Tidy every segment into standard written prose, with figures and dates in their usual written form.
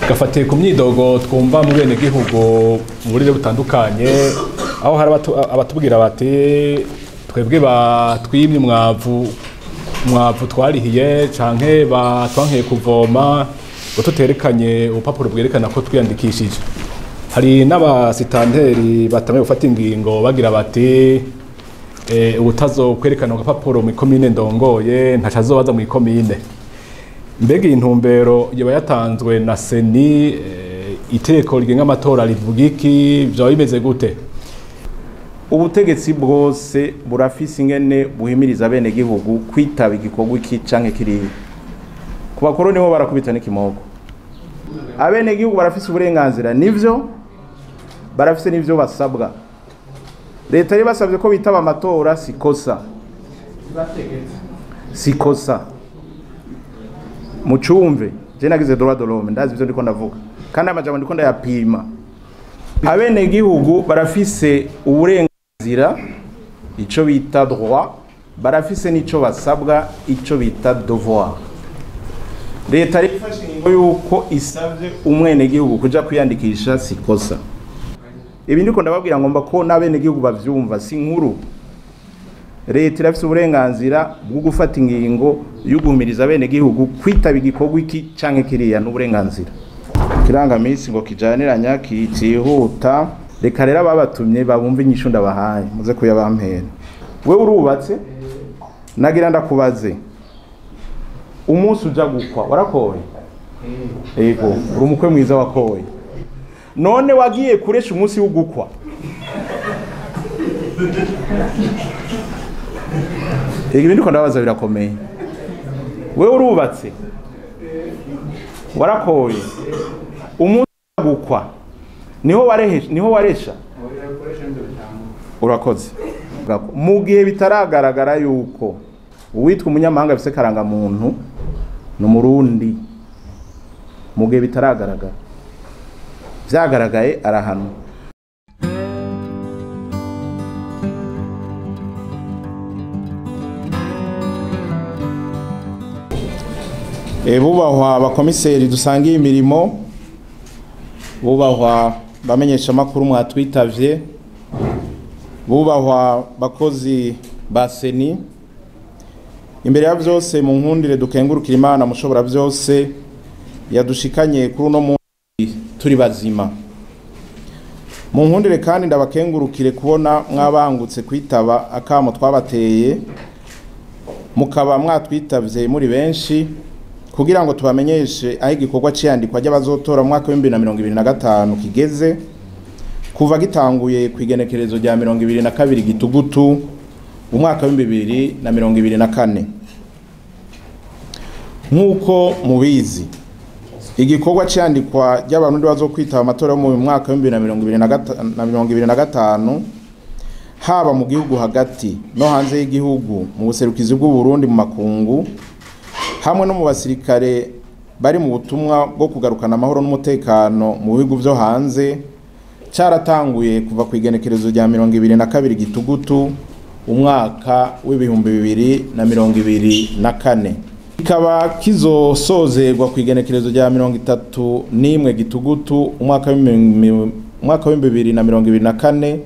Gafatiye ku myidogo twumva mu bene gihugu mu buryo butandukanye, aho hari abatubwira bati twebwe batwimye umwavu twarihiye canke batwankeye kuvoma ngo tuterekanye urupapuro rwerekana ko twiyandikishije. Hari n'abasitanteri batanguye gufata ingingo bagira bati ubutazo kwerekana agapapuro mu ikomine ndongoye ntaco azobaza mu ikomine. Mbega iyi ntumbero yoba yatanzwe na CENI? Iteko rigenga amatora rivuga iki? Vyoba bimeze gute? Ubutegetsi bwose burafise ingene buhimiriza bene gihugu kwitaba igikorwa iki canke kiriya. Ku bakoroni bo barakubita n'ikimoko. Abene gihugu barafise uburenganzira, nivyo, barafise n'ivyo basabwa. Leta yari basabye ko bitaba amatora, sikosa, sikosa. Mucumve, je nagize droit de l'homme, ndazi ivyo ndiko ndavuga kandi amajambo ndiko ndayapima. Abene gihugu barafise uburenganzira, ico bita droit, barafise n'ico basabwa, ico bita devoir. Leta ifashe ingingo yuko isavye umwene gihugu kuja kwiyandikisha, sikosa. Ibi ndiko ndababwira ngomba ko n'abene gihugu bavyumva, si nkuru. Leta irafise uburenganzira bwo gufata ingingo yo guhimiriza abene gihugu kwitaba igikorwa iki canke kiriya, n'uburenganzira. Kirangamisi ngo kijaniranya kitihuta. Reka rero ababatumye babumva inyishu ndabahaye, muze kuyabampera. Wewe urubatse, nagira ndakubaze: umunsi uja gukwa warakoye? Yego, uri umukwe mwiza, wakoye. None wagiye kuresha umunsi w'ugukwa? Ibi ndiko ndabaza birakomeye. Wewe urubatse, warakoye, umunsi gukwa niho warehe, niho waresha? Urakoze. Mu gihe bitaragaragara yuko uwitwa umunyamahanga afise karangamuntu ni umurundi, mu gihe bitaragaragara, vyagaragaye arahanwa. Bubahwa abakomiseri dusangiye imirimo, bubahwa bamenyesha makuru mwatwitavye, bubahwa bakozi ba CENI, imbere ya vyose mu nkundire dukengurukira Imana mushobora byose yadushikanye kuri uno munsi turi bazima. Mu nkundire kandi ndabakengurukire kubona mwabangutse kwitaba akamo twabateye, mukaba mwatwitavye muri benshi kugira ngo tubamenyeshe aho igikorwa c'iyandikwa ry'abazotora mu mwaka w'2025 kigeze, kuva gitanguye ku igenekerezo rya 22 Gitugutu umwaka w'2024. Nk'uko mubizi, igikorwa c'iyandikwa ry'abarundi bazokwitaba amatora yo mu mwaka w'2025, haba mu gihugu hagati no hanze y'igihugu, mu buserukizi bw'u Burundi mu makungu, hamwe no mu basirikare bari mu butumwa bwo kugarukana amahoro n'umutekano mu bihugu vyo hanze, caratanguye kuva ku igenekerezo rya 22 Gitugutu umwaka w'2024, kikaba kizosozerwa ku igenekerezo rya 31 Gitugutu umwaka w'2024,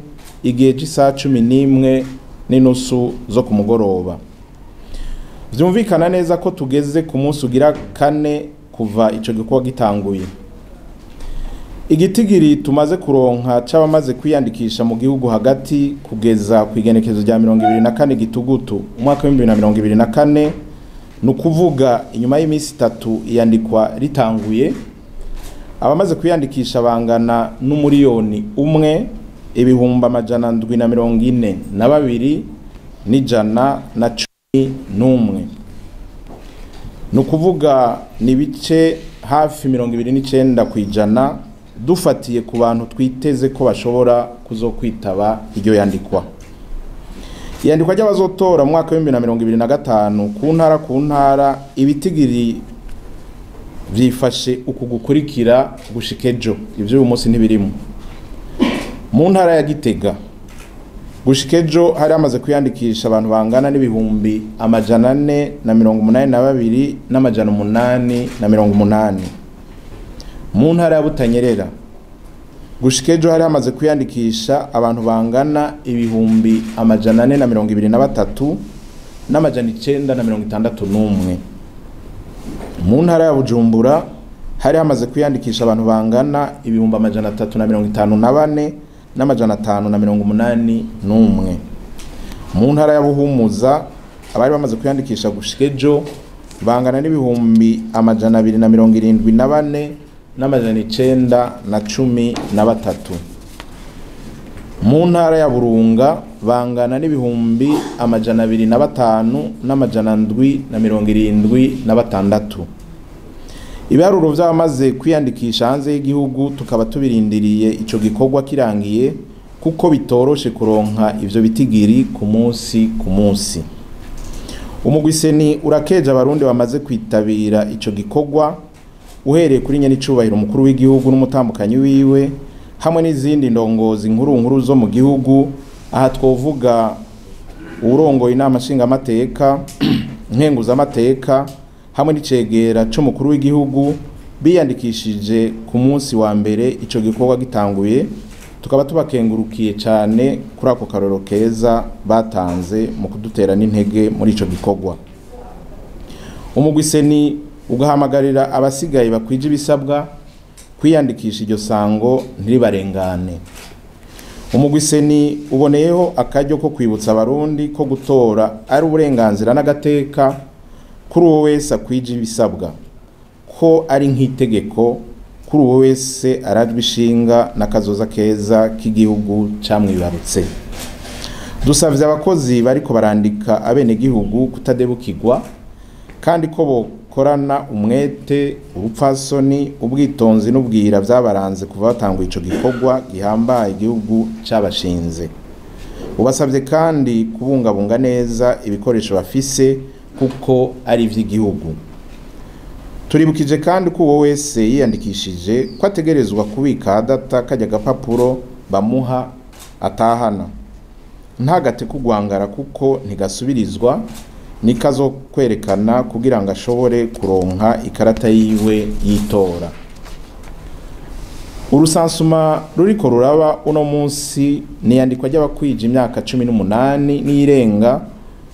igihe c'isaha 11:30 zo ku mugoroba. Vyumvikana neza ko tugeze ku munsi ugira kane kuva ico gikorwa gitanguye. Igitigiri tumaze kuronka c'abamaze kwiyandikisha mu gihugu hagati kugeza ku igenekerezo rya 24 Gitugutu umwaka w'2024, ni ukuvuga inyuma y'iminsi 3 iyandikwa ritanguye, abamaze kwiyandikisha bangana n'1 742 111, ni ukuvuga ni ibice hafi 29% dufatiye ku bantu twiteze ko bashobora kuzokwitaba iryo yandikwa. Iyandikwa ry'abazotora mu mwaka w'2025 ku ntara ku ntara, ibitigiri vyifashe uku gukurikira gushika ejo, ivyo uyu munsi ntibirimo. Mu ntara ya Gitega, gushika ejo hari hamaze kwiyandikisha abantu bangana n'482,880. Mu ntara ya Butanyerera gushika ejo hari hamaze kwiyandikisha abantu bangana 423 961. Mu ntara ya Bujumbura hari hamaze kwiyandikisha abantu bangana 354 581. Mu ntara ya Buhumuza abari bamaze kwiyandikisha gushika ejo bangana 274 913. Mu ntara ya Burunga bangana 205 776. Ibiharuro vy'abamaze kwiyandikisha hanze y'igihugu tukaba tubirindiriye ico gikorwa kirangiye, kuko bitoroshe kuronka ivyo bitigiri ku munsi ku munsi. Umugwi CENI urakeje abarundi bamaze kwitabira ico gikorwa, uhereye kuri nyenicubahiro umukuru w'igihugu n'umutambukanyi wiwe hamwe n'izindi ndongozi nkuru nkuru zo mu gihugu. Aha twovuga uwurongoye inama nshingamateka, nkenguzamateka hamwe n'icegera c'umukuru w'igihugu biyandikishije ku munsi wa mbere ico gikorwa gitanguye. Tukaba tubakengurukiye cane kuri ako karoro keza batanze mu kudutera n'intege muri ico gikorwa. Umugwi CENI ugahamagarira abasigaye bakwije ibisabwa kwiyandikisha iryo sango ntiribarengane. Umugwi CENI uboneyeho akaryo ko kwibutsa abarundi ko gutora ari uburenganzira n'agateka kuri uwo wese akwije ibisabwa, ko ari nk'itegeko kuri uwo wese arajwe ishinga n'akazoza keza k'igihugu camwibarutse. Dusavye abakozi bariko barandika abenegihugu kutadebukirwa, kandi ko bokorana umwete, ubupfasoni, ubwitonzi n'ubwira vyabaranze kuva batanguye ico gikorwa gihambaye igihugu cabashinze. Ubasavye kandi kubungabunga neza ibikoresho bafise kuko ari ivy'igihugu. Turibukije kandi ko uwo wese yiyandikishije ko ategerezwa kubika adata kajya gapapuro bamuha atahana, ntagate kugwangara kuko ntigasubirizwa, nikazo kwerekana kugira ngo ashobore kuronka ikarata yiwe y'itora. Urusansuma ruriko ruraba uno munsi niyandikwa ry'abakwije imyaka 18 n'irenga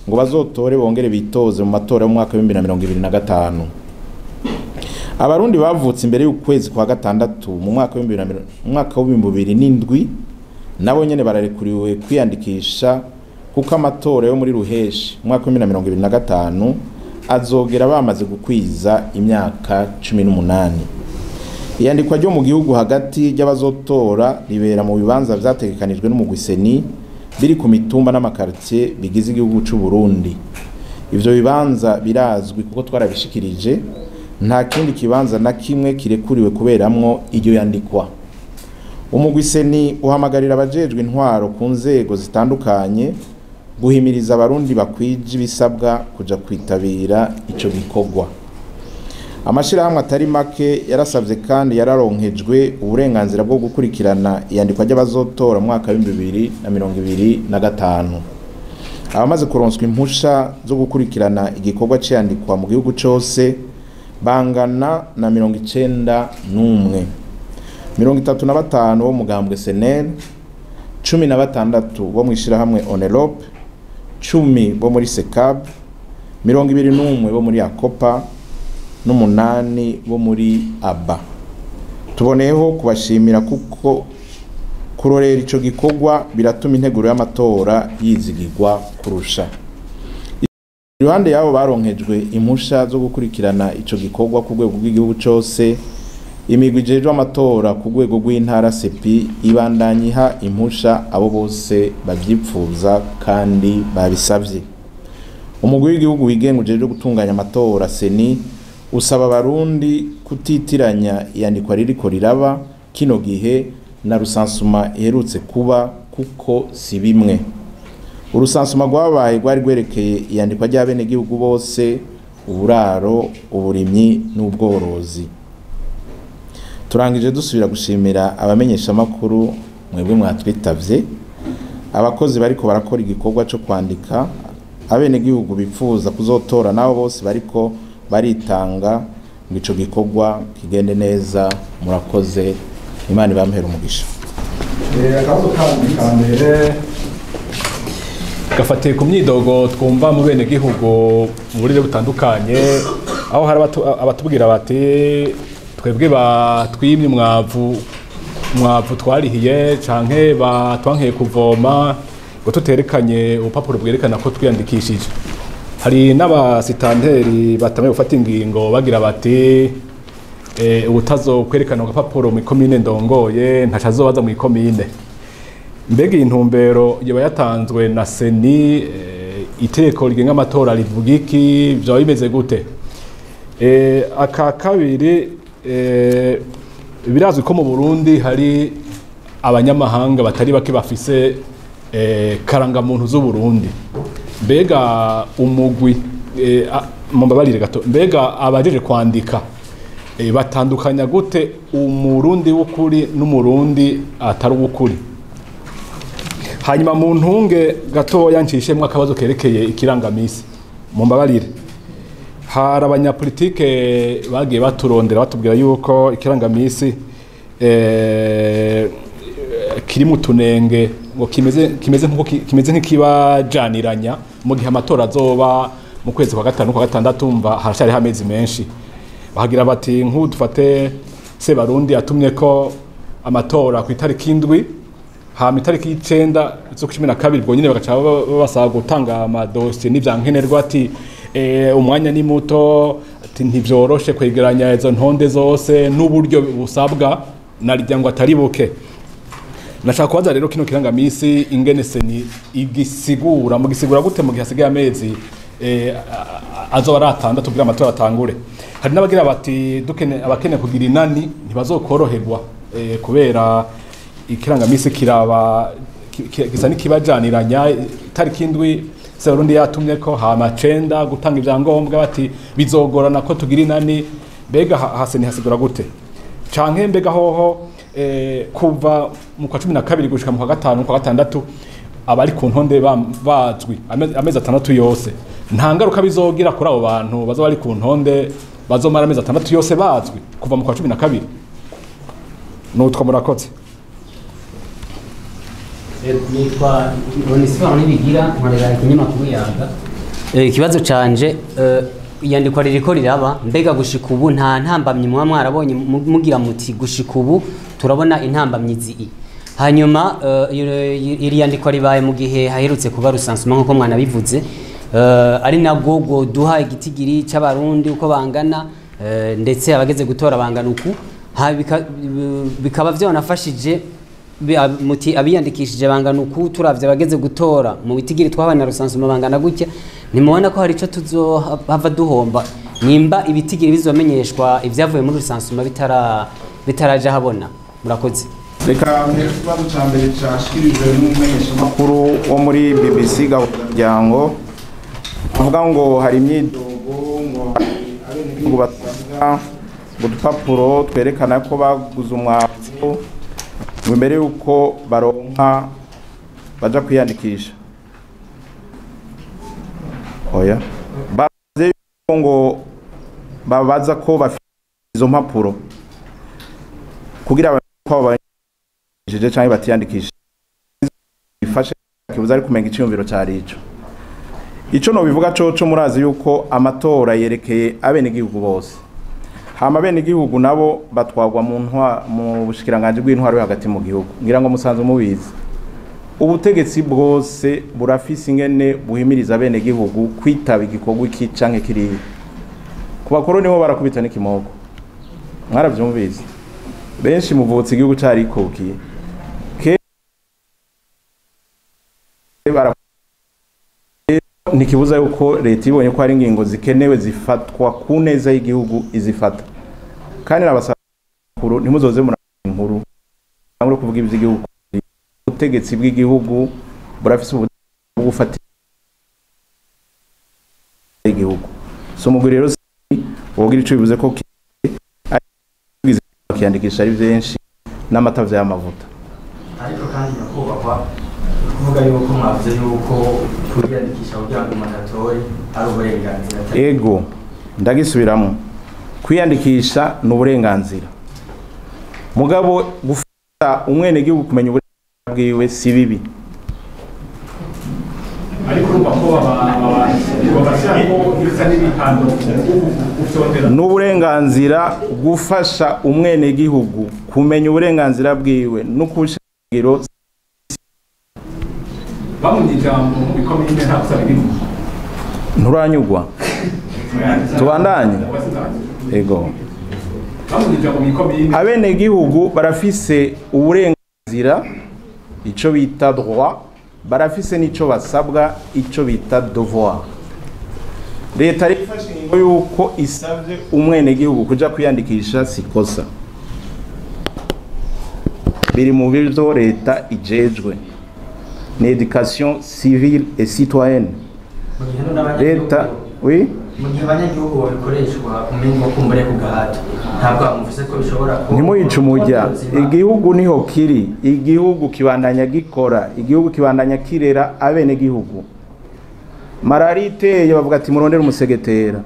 ngo bazotore bongere bitoze mu matora y'umwaka wa 2025. Abarundi bavutse imbere y'ukwezi kwa gatandatu mu mwaka wa 2007 nabo nyene bararekuriwe kwiyandikisha, kuko amatora yo muri Ruheshi mu mwaka wa 2025 azogera bamaze gukwiza imyaka 18. Iyandikwa ryo mu gihugu hagati ry'abazotora ribera mu bibanza vyategekanijwe n'umugwi CENI biri ku mitumba n'amakartier bigize igihugu c'u Burundi. Ivyo bibanza birazwi kuko twarabishikirije, nta kindi kibanza na kimwe kirekuriwe kuberamwo iryo yandikwa. Umugwi CENI uhamagarira abajejwe intwaro ku nzego zitandukanye guhimiriza abarundi bakwije ibisabwa kuja kwitabira ico gikorwa. Amashirahamwe atari make yarasavye kandi yararonkejwe uburenganzira bwo gukurikirana iyandikwa ry'abazotora mu mwaka wa 2025. Abamaze kuronswa impusha zo gukurikirana igikorwa c'iyandikwa mu gihugu cose bangana na 91, 35 bo mugambwe SNL, 16 bo mwishirahamwe Onelope, 10 bo muri SECAB, 21 bo muri Akopa n'umunani bo muri ABA. Tuboneyeho kubashimira kuko kurorera ico gikorwa biratuma integuro y'amatora yizigirwa kurusha. Iruhande yabo baronkejwe impusha zo gukurikirana ico gikorwa ku rwego rw'igihugu cose, imigwi ijejwe amatora ku rwego rw'intara CEPI ibandanya iha impusha abo bose bavyipfuza kandi babisavye. Umugwi w'igihugu wigenga ujejwe gutunganya amatora CENI usaba abarundi kutitiranya iyandikwa ririko riraba kino gihe na rusansuma iherutse kuba, kuko si bimwe. Urusansuma rwabaye rwari rwerekeye iyandikwa ry'abenegihugu bose, uburaro, uburimyi n'ubworozi. Turangije dusubira gushimira abamenyeshamakuru mwebwe mwatwitavye, abakozi bariko barakora igikorwa co kwandika, abenegihugu bipfuza kuzotora nabo bose bariko baritanga ngo ico gikorwa kigende neza. Murakoze, Imana ibampere umugisha. Akabazo kandi ka mbere gafatiye ku myidogo twumva mu bene gihugu mu burere butandukanye, aho hari abatubwira bati twebwe batwimye umwavu twarihiye canke batwankeye kuvoma ngo tuterekanye urupapuro rwerekana ko twiyandikishije. Hari n'abasitanteri batamye gufata ingingo bagira bati ubutazo kwerekana agapapuro mu ikomine ndongoye ntaco azobaza mu ikomine. Mbega iyi ntumbero yoba yatanzwe na CENI? Iteko rigenga amatora rivuga iki? Vyoba bimeze gute? Aka kabiri, birazwi ko mu Burundi hari abanyamahanga batari bake bafise karangamuntu z'u Burundi. Mbega umugwi, mumbabarire gato, mbega abajeje kwandika batandukanya gute umurundi w'ukuri n'umurundi atari uw'ukuri? Hanyuma mu ntunge gatoya ncishemwo akabazo kerekeye ikirangamisi, mumbabarire. Hari abanyapolitike bagiye baturondera batubwira yuko ikirangamisi kiri mu tunenge, ngo kimeze nkuko kimeze nk'ikibajaniranya mu gihe amatora azoba mu kwezi kwa gatanu, kwa gatandatu, mva haracariho amezi menshi. Bahagira bati nk'ubu dufate Sebarundi atumye ko amatora ku itariki 7, hama itariki 9 z'ukwa 12 ubwo nyine bagaca babasaba gutanga amadosiye n'ivyankenerwa, ati umwanya ni muto, ati ntivyoroshe kwegeranya izo ntonde zose n'uburyo busabwa narirya ngo atari buke. Nashaka kubaza rero kino kirangamisi ingene CENI igisigura, mugisigura gute mu gihe hasigaye amezi azoba ari 6 kugira amatora atangure? Hari n'abagira bati dukene abakene kugira inani ntibazokoroherwa kubera ikirangamisi kiraba gisa n'ikibajaniranya, itariki 7 Sebarundi yatumye ko hama 9 gutanga ivyangombwa, bati bizogorana ko tugira inani. Mbega hase ntihasigura gute? Canke mbega hoho kuva mu kwa 12 gushika mu kwa 5, kwa 6 abari ku ntonde bazwi amezi 6 yose, nta ngaruka bizogira kuri abo bantu bazoba bari ku ntonde bazomara amezi 6 yose bazwi kuva mu kwa 12? Nutwo, murakoze. Nitwa Onesphore Nibigira, nkorera ikinyamakuru Yaga. Ikibazo canje, iyandikwa ririko riraba, mbega gushika ubu nta ntambamyi muba mwarabonye mugira muti gushika ubu turabona intambamyi zii? Hanyuma iri yandikwa ribaye mu gihe haherutse kuba recensement nkuko mwanabivuze, ari nabwo duha igitigiri c'abarundi uko bangana, ndetse abageze gutora bangana uku, bikaba vyonafashije muti abiyandikishije bangana uku, turavye abageze gutora mu bitigiri twabana recensement bangana gutya, ntimubona ko hari ico tuzohava duhomba nimba ibitigiri bizomenyeshwa ivyavuye muri recensement bitaraja habona? Murakoze. Reka mbere ikibazo ca mbere cashikirijwe n'umumenyeshamakuru wo muri BBC Gahuzamiryango, avuga ngo hari imyidogo ngo abenegihugu basabwa udupapuro twerekana ko baguze umwavu ngo imbere yuko baronka baja kwiyandikisha. Oya, bavuze yuko ngo babaza ko bafite izo mpapuro kugira bamenye ko abayandikishije canke batiyandikishije, bifashe kibuza ari kumenga iciyumviro cari ico. Ico no bivuga coco, murazi yuko amatora yerekeye abenegihugu bose, hama abenegihugu nabo batwagwa mu ntwa mu bushikiranganje bw'intwaro yo hagati mu gihugu. Ngira ngo musanzwe mubizi, ubutegetsi bwose burafise ingene buhimiriza abenegihugu kwitaba igikorwa iki canke kiriya. Ku bakoroni bo barakubita n'ikimoko, mwaravyumvise benshi muvutse igihugu carikukiye. Ntikibuza yuko leta ibonye ko hari ingingo zikenewe zifatwa ku neza y'igihugu izifata, kandi nabasaba ntimuzoze muri inkuru cyangwa kuvuga iby'igihugu. Ubutegetsi bw'igihugu burafise uburyo bwo gufata igihugu, so mugwi rero wogira ico bivuze ko bakiyandikisha ari byinshi n'amata vy'amavuta. Ariko kandi nyakubahwa, kuvuga yuko mwavuze yuko kwiyandikisha kugira ngo umuntu atore ari uburenganzira. Ego, ndagisubiramo. Kwiyandikisha ni uburenganzira, mugabo gufata umwenegihugu kumenya uburenganzira bwiwe si bibi. Ariko urumva ko babashyira ko ibisa n'ibihano ufyondera. N'uburenganzira gufasha umwenegihugu kumenya uburenganzira bwiwe no kushingiro. Bamunye ijambo mu bikomine nta kosa birimo. Nturanyugwa, tubandanye. Ego. Bamunye ijambo mu bikomine. Abenegihugu barafise uburenganzira, ico bita droit, barafise n'ico basabwa, ico bita devoir. Leta ifashe ingingo yuko isabye umwenegihugu kuja kwiyandikisha, sikosa, biri mu byo leta ijejwe, ni éducation civile et citoyenne. Mu gihe none abanyagihugu Leta, oui. Mu gihe abanyagihugu babikoreshwa umengo kumbure ku gahato, ntabwo bamuvuze ko bishobora kuba Ntimuyice umujya. Igihugu niho kiri, igihugu kibandanya gikora, igihugu kibandanya kirera abenegihugu. Malariya iteye, bavuga ati murondere umusegetera,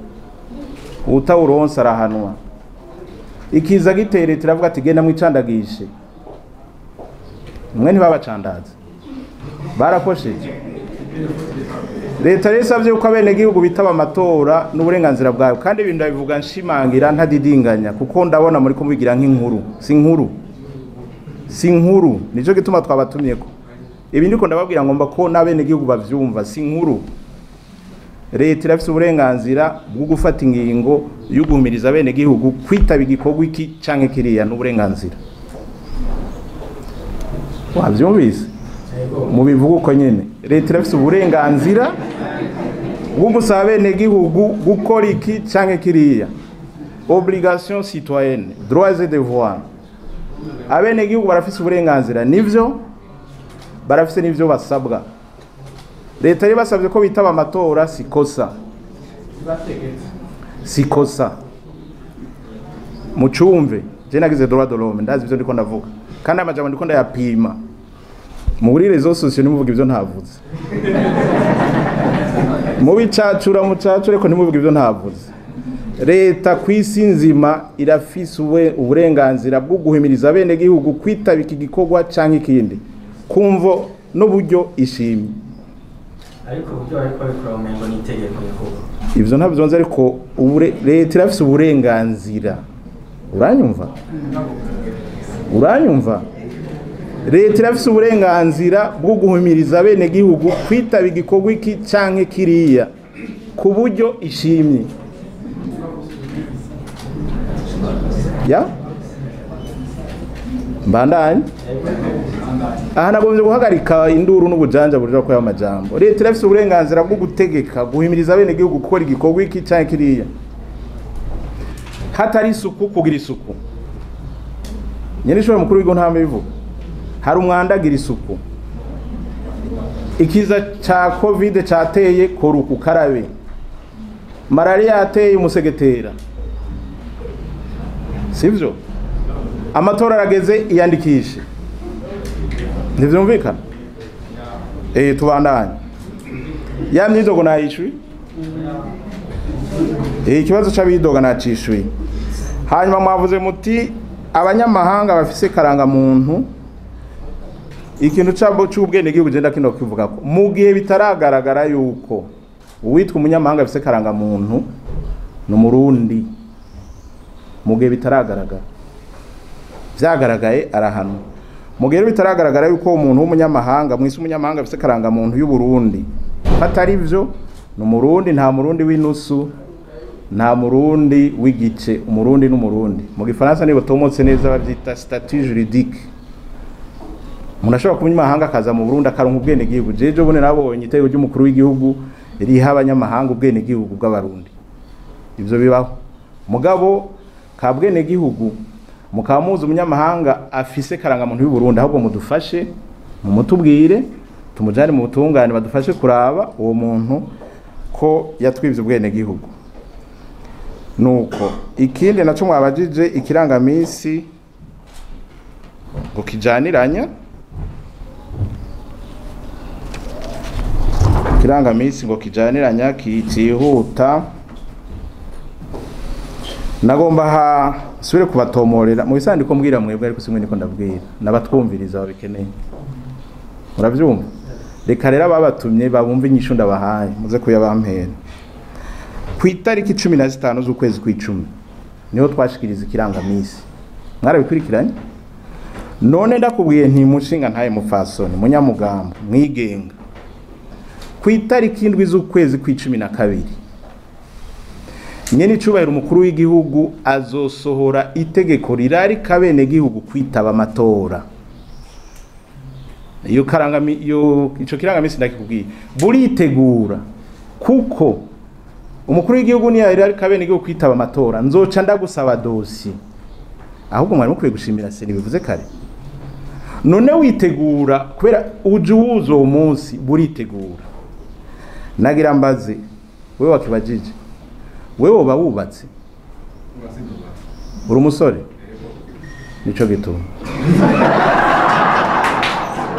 utawuronsa arahanwa. Ikiza giteye, leta iravuga ati genda mwicandagishe. Mwe ntibabacandaze, barakosheje. Leta rero isabye yuko abenegihugu bitaba amatora n'uburenganzira bwawe. Kandi ibintu ndabivuga nshimangira, ntadidinganya, kuko ndabona muri kumubigira nk'inkuru. Si inkuru, si inkuru. Nico gituma twabatumyeko ibi. Ndiko ndababwira, ngomba ko n'abenegihugu bavyumva, si inkuru. Leta irafise uburenganzira bwo gufata ingingo yo guhumiriza abenegihugu kwitaba igikorwa iki canke kiriya, n'uburenganzira. Wavyumvise? Mubivuga uko nyene. Leta irafise uburenganzira bwo gusaba abenegihugu gukora iki canke kiriya, obligation citoyenne, droits et devoirs. Abenegihugu barafise uburenganzira, nivyo, barafise n'ivyo basabwa. Leta rero basabye ko bitaba amatora, sikosa, sikosa. Mucumve, je nagize droit de l'homme, ndazi ivyo ndiko ndavuga, kandi amajambo ndiko ndayapima. Muri réseaux sociaux ntimuvuge ivyo ntavuze, mubicacura mucacure ko ntimuvuge ivyo ntavuze. Leta ku isi nzima irafise uburenganzira bwo guhimiriza abenegihugu kwitaba iki gikorwa canke ikindi kumvo n'uburyo ishimye. Ariko uburyo bariko babikora umengo ni itegeko, nyakubahwa. Ivyo ntabyo nzi, ariko leta irafise uburenganzira. Uranyumva? Uranyumva? Leta irafise uburenganzira bwo guhimiriza abenegihugu kwitaba igikorwa iki canke kiriya ku buryo ishimye. Ya mbandanye aha, nagombye guhagarika induru n'ubujanja burira ko y'amajambo. Leta irafise uburenganzira bwo gutegeka guhimiriza abenegihugu gukora igikorwa iki canke kiriya. Hatari isuku, kugira isuku. Nyene ishobora mukuru w'igihugu nta bivuga, hari umwanda, agira isuku. Ikiza ca COVID cateye, kora uku, karabe. Malariya yateye, umusegetera. Sivyo? Amatora arageze, iyandikishe. Ntivyumvikana? Tubandanye. Ya myidogo nayishuye. Ikibazo c'abidoga nacishuye. Hanyuma mwavuze muti abanyamahanga bafise karangamuntu, ikintu cabo c'ubwenegihugu. Genda kino kivuga ko mu gihe bitaragaragara yuko uwitwa umunyamahanga afise karangamuntu ni umurundi, mu gihe bitaragaragara, vyagaragaye arahanwa. Mu gihe bitaragaragara yuko umuntu w'umunyamahanga mwise umunyamahanga afise karangamuntu y'u Burundi, atari vyo, ni umurundi. Nta murundi w'inusu, nta murundi w'igice, umurundi n'umurundi. Mu gifaransa nibo tomotse neza, bavyita statut juridique. Umuntu ashobora kuba umunyamahanga akaza mu Burundi akaronka ubwenegihugu. Jeje bune nabonye itegeko ry'umukuru w'igihugu riha abanyamahanga ubwenegihugu bw'abarundi, ivyo bibaho. Mugabo ka bwenegihugu, mukaba muzi umunyamahanga afise karangamuntu y'u Burundi, ahubwo mudufashe mumutubwire, tumujane mu butungane, badufashe kuraba uwo muntu ko yatwivye ubwenegihugu. Nuko ikindi naco mwabajije, ikirangamisi ngo kijaniranya, ikirangamisi ngo kijaniranya, kihuta. Nagomba ha subire kubatomorera mu bisandiko mbwira mwebwe, ariko simwe niko ndabwira nabatwumviriza babikeneye. Muravyumva? Reka rero ababatumye babumva inyishu ndabahaye, muze kuyabampera. Ku itariki 15 z'ukwezi kw'icumi niho twashikiriza ikirangamisi. Mwarabikurikiranye? None ndakubwiye nti mushinga ntaye mufasoni munyamugambo mwigenga. Ku itariki 7 z'ukwezi kw'icumi na kabiri nyene icubahiro umukuru w'igihugu azosohora itegeko rirarika bene gihugu kwitaba amatora. Iyo karangami iyo ico kirangamisi ndakikubwiye buritegura, kuko umukuru w'igihugu ni yararika bene gihugu kwitaba amatora. Nzoca ndagusaba dossier. Ahubwo mwari mukwiye gushimira seni bivuze kare. None witegura kubera uje uwuzo umunsi buritegura. Nagira mbaze wewe wakibajije, wewe woba wubatse uri umusore, nico gituma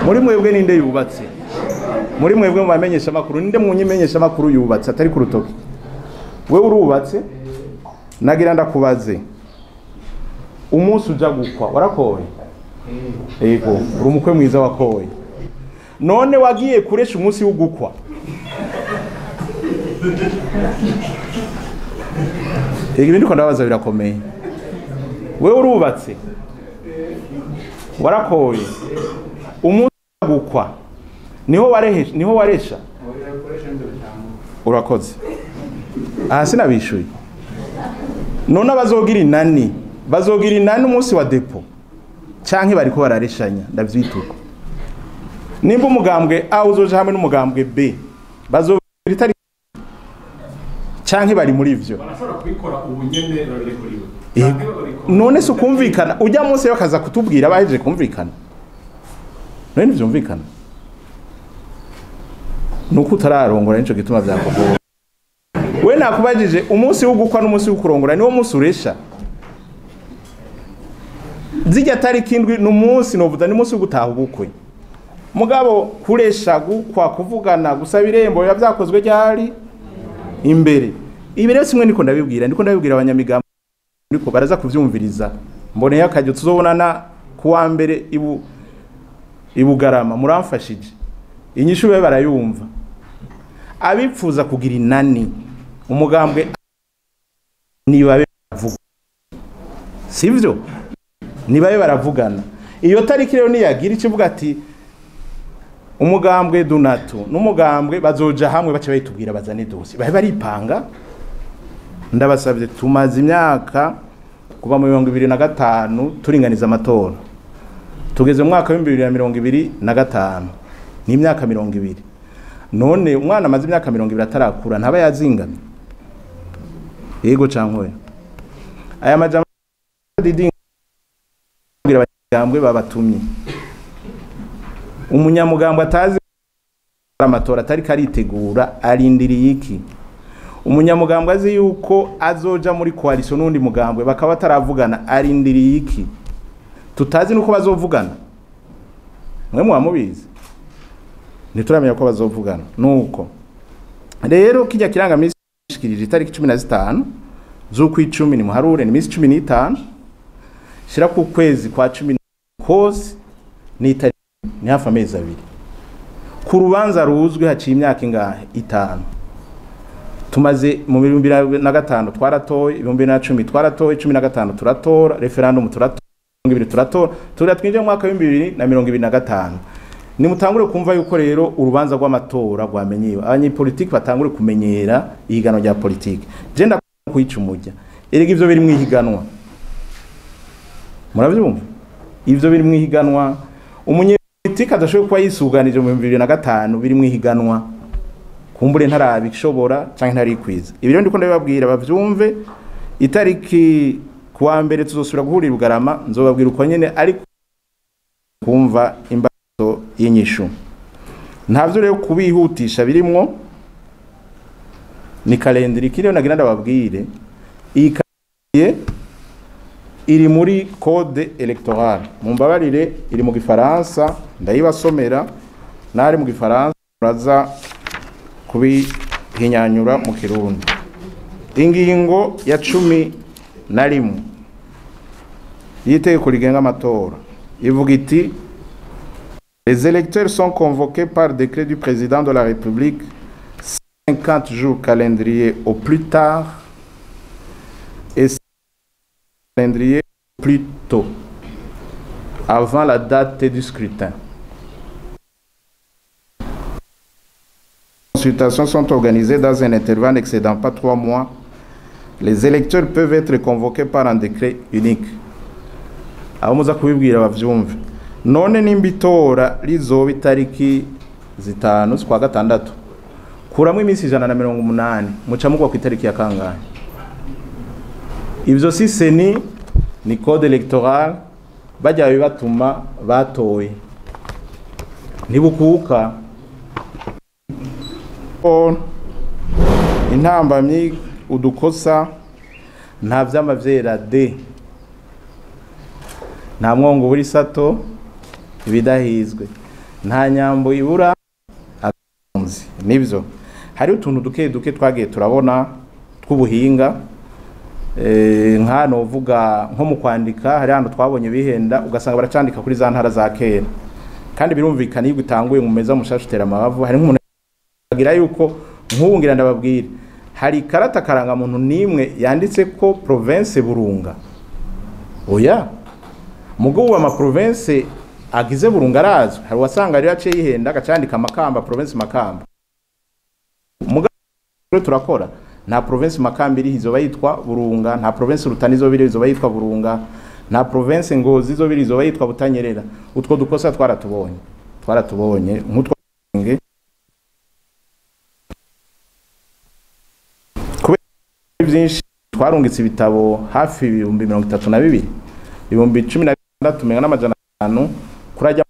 muri mwebwe ninde yubatse? Muri mwebwe mu bamenyesha makuru ninde munyimenyesha makuru yubatse atari ku rutoki? Wewe urubatse? Nagira ndakubaze, umunsi uja gukwa warakoye? Yego, uri umukwe mwiza wakoye. None wagiye kuresha umunsi w'ugukwa? Ibi ndiko ndabaza birakomeye. Wewe urubatse, warakoye, umunsi gukwa niho warehe, niho waresha? Urakoze. Aha sinabishuye. None abazogira inani, bazogira inani umunsi wa depo canke bariko barareshanya? Ndavyituko. Nimba umugambwe A uzoja hamwe n'umugambwe B, bazogira itari canke bari muri ivyo? Barashobora kubikora ubu nyene babirekuriwe. None se ukumvikana ujya munsi bakaza kutubwira bahejeje kumvikana? None ntivyumvikana. Nuko utararongora nico gituma vyakugora. We nakubajije umunsi w'ugukwa n'umunsi w'ukurongora niwo munsi uresha. Zijya tariki 7 n'umunsi novuga ni umunsi w'ugutaha ubukwe. Mugabo kuresha, gukwa, kuvugana, gusaba irembo biba vyakozwe ryari imbere. Ibi rero simwe niko ndabibwira, ndiko ndabibwira abanyamigambo ndiko baraza kuvyumviriza. Mboneye akajyo tuzobonana kuwa mbere ibugarama muramfashije. Inyishu be barayumva. Abipfuza kugira inani umugambwe nibabe bavuga, sivyo? Nibabe baravugana. Iyo tariki rero niyagira ikivuga ati umugambwe Dunatu n'umugambwe bazoja hamwe bace bayitubwira bazane dossier, bahe baripanga. Ndabasabye, tumaze imyaka kuva mu 2025 turinganiza amatora, tugeze mu mwaka wa 2025, ni imyaka 20. None umwana amaze imyaka 20 atarakura ntaba yazingamye? Yego canke oya? Aya majambo didi abanyamugambwe babatumye. Umunyamugambwe atazi amatora atari karitegura arindiriye iki? Umunyamugambwe azi yuko azoja muri coalition n'undi mugambwe bakaba bataravugana arindiriye iki? Tutazi nuko bazovugana. Mwe mubamubizi, ntituramenya ko bazovugana. Nuko rero kijya kirangamisi shikirije itariki 15 z'ukwicumi, ni muharure ni minsi 15, shira ku kwezi kwa 10 kose ni itariki ni hafi amezi 2. Ku rubanza ruzwi haciye imyaka ingahe? 5. Tumaze mu 2005 twaratoye, 2010 twaratoye, 15 turatora, referendum turatora, 20 turatora, turira twinjiye mu mwaka wa 2025. Nimutangure kumva yuko rero urubanza rw'amatora rwamenyewe, abanyepolitiki batangure kumenyera ihiganwa rya politiki. Je ndakwica umujya, erega ivyo biri mu ihiganwa. Muravyumva? Ivyo biri mu ihiganwa. Umunyepolitiki adashoboye kuba yisuganije mu 2005 biri mu ihiganwa, kumbure ntarabishobora canke ntarikwiza. Ibi rero ndiko ndabibabwira bavyumve. Itariki kuwa mbere tuzosubira guhurira Bugarama, nzobabwira uko nyene, ariko kumva imbazo y'inyishu ntavyo rero kubihutisha birimwo. Ni kalendiri kiriyo nagira ndababwire. Iyi kalendiri iri muri code electoral, mumbabarire iri mu gifaransa, ndayibasomera nari mu gifaransa muraza kubihinyanyura mu kirundi. Ingingo ya 10 na rimwe y'itegeko rigenga amatora ivuga iti: les électeurs sont convoqués par décret du président de la République 50 jours calendrier au plus tard et calendrier au plus tôt avant la date du scrutin. Les consultations sont organisées dans un intervalle n'excédant pas 3 mois. Les électeurs peuvent être convoqués par un décret unique. Aho muza kubibwira bavyumve. None nimba itora rizoba itariki 5 z'ukwa gatandatu, kuramwo iminsi 180 muca mugwa ku itariki ya kangahe? Ivyo si CENI ni code électoral bajya bibatuma batoye ntibukuka. Intambamyi udukosa nta vyama vyera de, nta mwongo buri sato ibidahizwe, nta nyambo ibura akunzi. Nivyo hari utuntu duke duke twagiye turabona tw'ubuhinga, nka novuga nko mu kwandika hari hano twabonye bihenda ugasanga baracandika kuri za ntara za kera, kandi birumvikana iyo utanguye mu meza mushasha utera amabavu. Hari nk'umuntu agira yuko nk'ubu ngira ndababwira hari ikarata karanga muntu nimwe yanditse ko province Burunga. Oya, mugo wa ma province agize Burunga arazwi, hari wasanga rero aciye yihenda agacandika Makamba, province Makamba. Mugo turakora nta province Makamba iri izoba yitwa Burunga, nta province Rutana izoba iri izoba yitwa Burunga, nta province Ngozi izoba iri izoba yitwa Butanyerera. Utwo dukosa twaratubonye nk'utwo byinshi. Twarungitse ibitabo hafi 32,000, 16,500 kurajya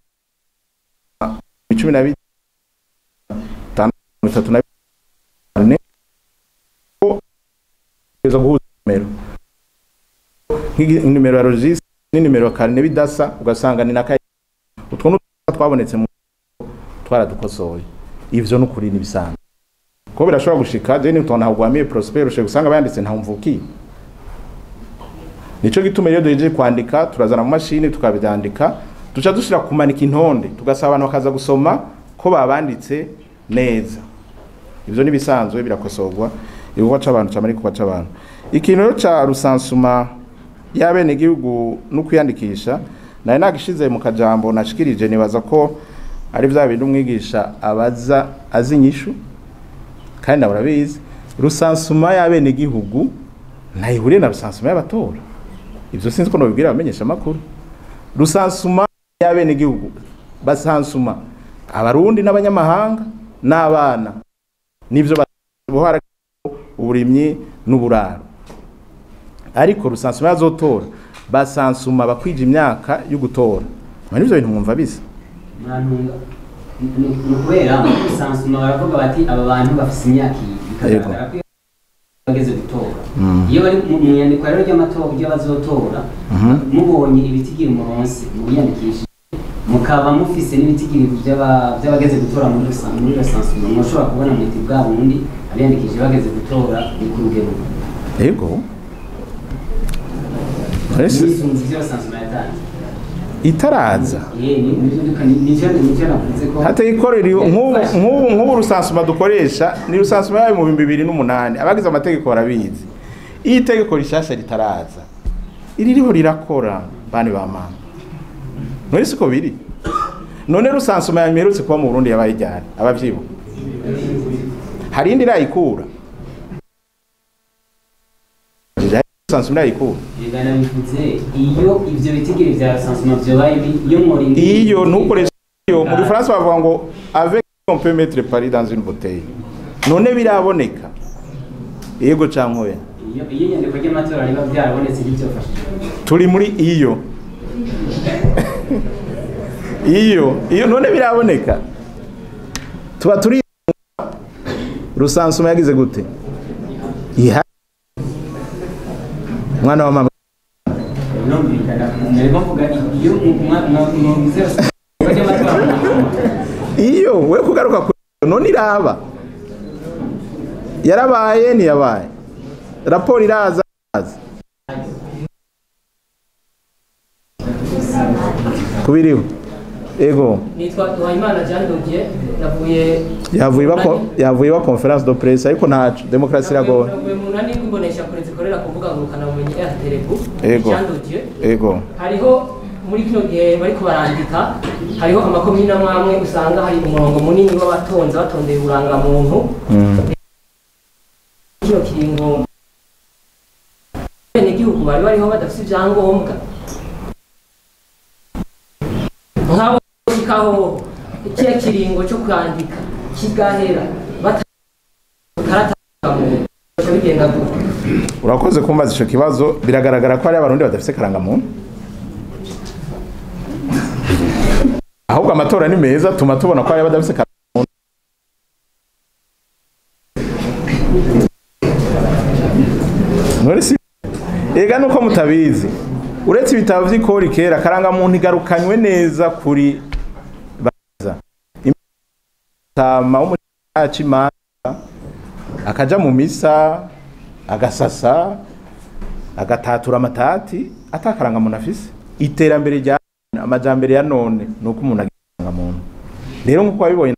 15 34 kugeza guhuza nimero nk'inimero ya registre n'inimero ya karne bidasa, ugasanga ni naka. Utwo twabonetse mu twaradukosoye. Ivyo n'ukuri nibisanzwe ko birashobora gushika. Je ni tona hagwamiye Prosper ushe gusanga bayanditse nta mvuki. Nico gituma rero duhejeje kwandika turazana mu mashini tukabyandika, duca dushira kumanika intonde tugasaba abantu bakaza gusoma ko babanditse neza. Ivyo nibisanzwe birakosorwa. Ibikorwa c'abantu camari kuba c'abantu. Ikintu rero ca rusansuma y'abene gihugu no kwiyandikisha nari nagishize mu kajambo nashikirije, nibaza ko ari vya bintu umwigisha abaza azinyishu kandi nabo urabizi. Rusansuma y'abene gihugu ntayihuriye na rusansuma y'abatora. Ivyo sinzi ko nobibwira abamenyesha makuru. Rusansuma y'abene gihugu basansuma abarundi n'abanyamahanga n'abana, nivyo bohara uburimyi n'uburaro. Ariko rusansuma y'azotora basansuma bakwije imyaka yo gutora. Mani ivyo bintu mwumva bisa? Mwantunga nukubera rusansuma baravuga bati aba bantu bafise imyaka iyi bikagaragara ko bageze gutora. Iyo bari mu nyandiko rero ry'amatora ry'abazotora mubonye ibitigiri muronse mubiyandikisha mukaba mufise n'ibitigiri by'abageze gutora muri rusansuma, mushobora kubona muti bwa bundi abiyandikishije bageze gutora ni ku rugero. Yego. Itaraza hata ikorera nk'ubu rusansuma dukoresha ni rusansuma yayo mu 2008 abagize amategeko barabizi. Iyi tegeko rishasha ritaraza iririho rirakora bani ba mama muri siko biri. None rusansuma yamerutse kuba mu Burundi yabaye ryari abavyibuka? Hari indi irayikura rusansuma irayikura. Yegana bivuze iyo ivyo bitigiri vya rusansuma vyobaye iyo muri iyo ntukoresha iyo mu Faransa bavuga ngo avec on peut mettre Paris dans une bouteille. None biraboneka yego cankoya iyo nyandiko ry'amatora riba byarabonetse ibyo byafashije turi muri iyo iyo none biraboneka tuba turi rusansuma yagize gute iha mwana wa mama iyo we kugaruka none iraba yarabaye ntiyabaye raporo iraza. Kubiriho. Ego. Nitwa Duhayimana Jean Dodier, navuye Yavuye ba conférence de presse, ariko ntaco, demokarasi iragora. Navuye mu nani kwimbonesha kure zikorera ku mbuga ngurukanabumenyi RTRB. Ego. Jean Dodier. Ego. Hariho muri kino gihe bariko barandika, hariho amakomine amwe amwe usanga hari umurongo munini w'abatonze batondeye uburangamuntu. Kino kiringo abenegihugu bari bariho badafise ivyangombwa, nk'abo shikaho ikiya kiringo cyo kwandika kigahera batakarata muntu bigenda gute? Urakoze kumbaza ico kibazo. Biragaragara ko hari abarundi badafise karangamuntu. Ahubwo amatora ni meza, tuma tubona ko hari abadafise karangamuntu. None si ega nuko mutabizi, uretse ibitabo vy'ikori kera, karangamuntu igarukanywe neza kuri baza imtama w'umucamanza akaja mu misa, agasasa, agatatura amatati atakarangamuntu afise. Iterambere rya amajambere ya none nuko umuntu agira karangamuntu. Rero nkuko wabibonye,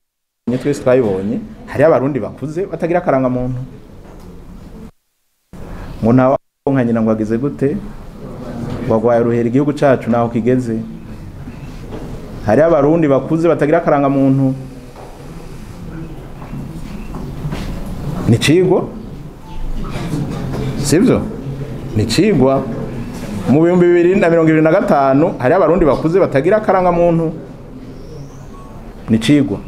twese twabibonye, hari abarundi bakuze batagira karangamuntu. Ngo ntawe nka nyina ngo ageze gute, wagwaye ruhera igihugu cacu naho kigeze. Hari abarundi bakuze batagira karangamuntu. Ni cigwa, sivyo? Ni cigwa. Mu 2025 hari abarundi bakuze batagira karangamuntu. Ni cigwa.